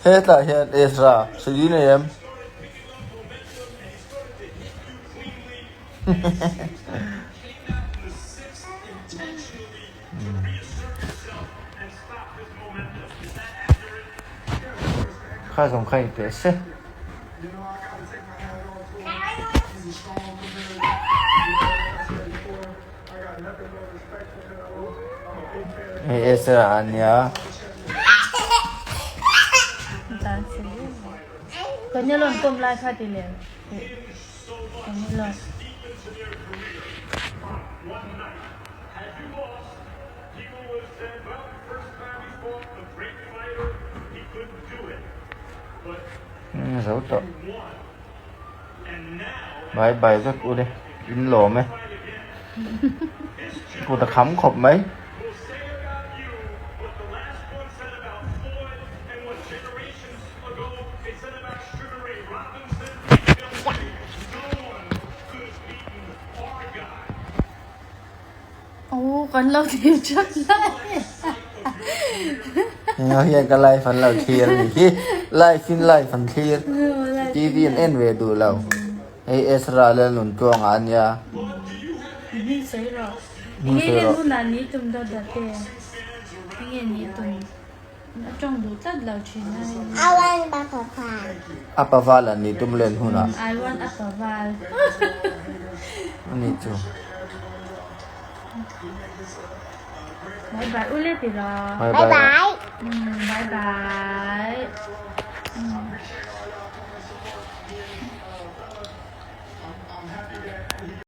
Hetah hian Ezra sawi nei em? Kha zawng kha in teh se. Hei Ezra a nia. Zo tawh. Bye bye vek u le. In lawm e. Kut a kham khawp mai. Aw kan lo thlir that lai. Engah hian ka live an lo thlir a nih hi. Live in live an thlir. TV an en ve duh lo. Hei Ezra Lalnun Tluanga a nia. Hming sawi rawh. Enge len hunah ni tum dawt dah te. Enge ni tum. A tawng duh tlat lo thin a. I want a paval. A paval an nih tum len hunah. I want a paval. A nih chu. Bye bye u le ti lo. Bye bye. Bye bye.